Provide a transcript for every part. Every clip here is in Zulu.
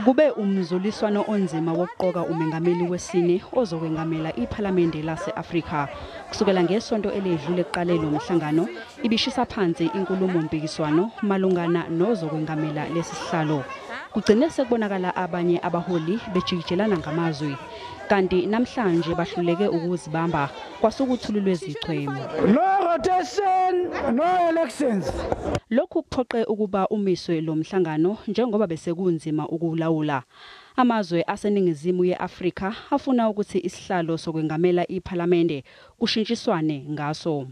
Kube umzuliswano onzima wokuqoka umengameli wesine ozokwengamela iPhalamende lase-Afrika. Kusukela ngesonto eledlule kuqale lo mhlangano, ibishisa phansi inkulumo-mpikiswano malungana nozokwengamela lesi sihlalo. Kugcine sekubonakala abanye abaholi bejikijelana ngamazwi, kanti namhlanje bahluleke ukuzibamba kwasukuthululwe izichwe. No rotation, no elections. Lokhu kuphoqe ukuba umiswe lo mhlangano njengoba besekunzima ukuwulawula. Amazwe aseNingizimu ye-Afrika afuna ukuthi isihlalo sokwengamela iPhalamende kushintshiswane ngaso.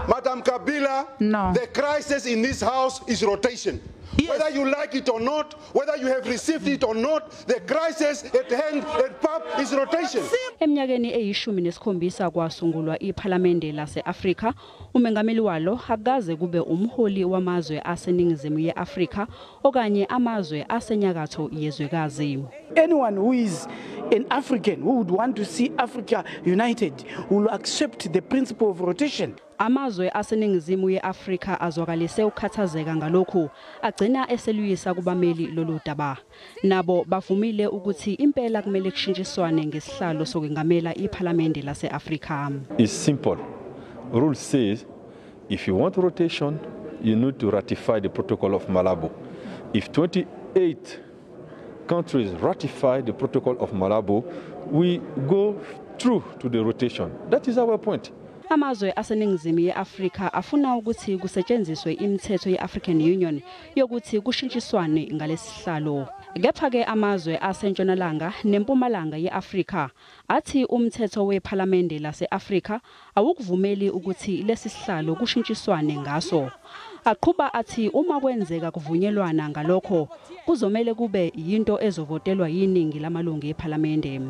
Madam Kabila, No. the crisis in this house is rotation. Yes. Whether you like it or not, whether you have received it or not, the crisis at hand at PAP is rotation. Eminyakeni eyi-17 kwasungulwa iPhalamende lase-Afrika, umengameli walo akaze kube umholi wamazwe aseNingizimu ye-Afrika okanye amazwe asenyakatho yezwekazi. Anyone who is an African who would want to see Africa united will accept the principle of rotation. Amazwe aseNingizimu ye-Afrika azwakalise ukukhathazeka ngalokhu, agcina eseluyisa kubameli lolu daba. Nabo bavumile ukuthi impela kumele kushintshiswane ngesihlalo sokwengamela iPhalamende lase-Afrika. It's simple. Rule says if you want rotation, you need to ratify the Protocol of Malabo. If 28 countries ratify the Protocol of Malabo, we go through to the rotation. That is our point. Amazwe aseNingizimu ye-Afrika afuna ukuthi kusetshenziswe imithetho ye-African Union yokuthi kushintshiswane ngalesihlalo. Kepha-ke amazwe asentshonalanga nempumalanga ye-Afrika athi umthetho wePhalamende lase-Afrika awukuvumeli ukuthi lesi sihlalo kushintshiswane ngaso. Aqhuba athi uma kwenzeka kuvunyelwana ngalokho, kuzomele kube yinto ezovotelwa yiningi lamalungu ePhalamende.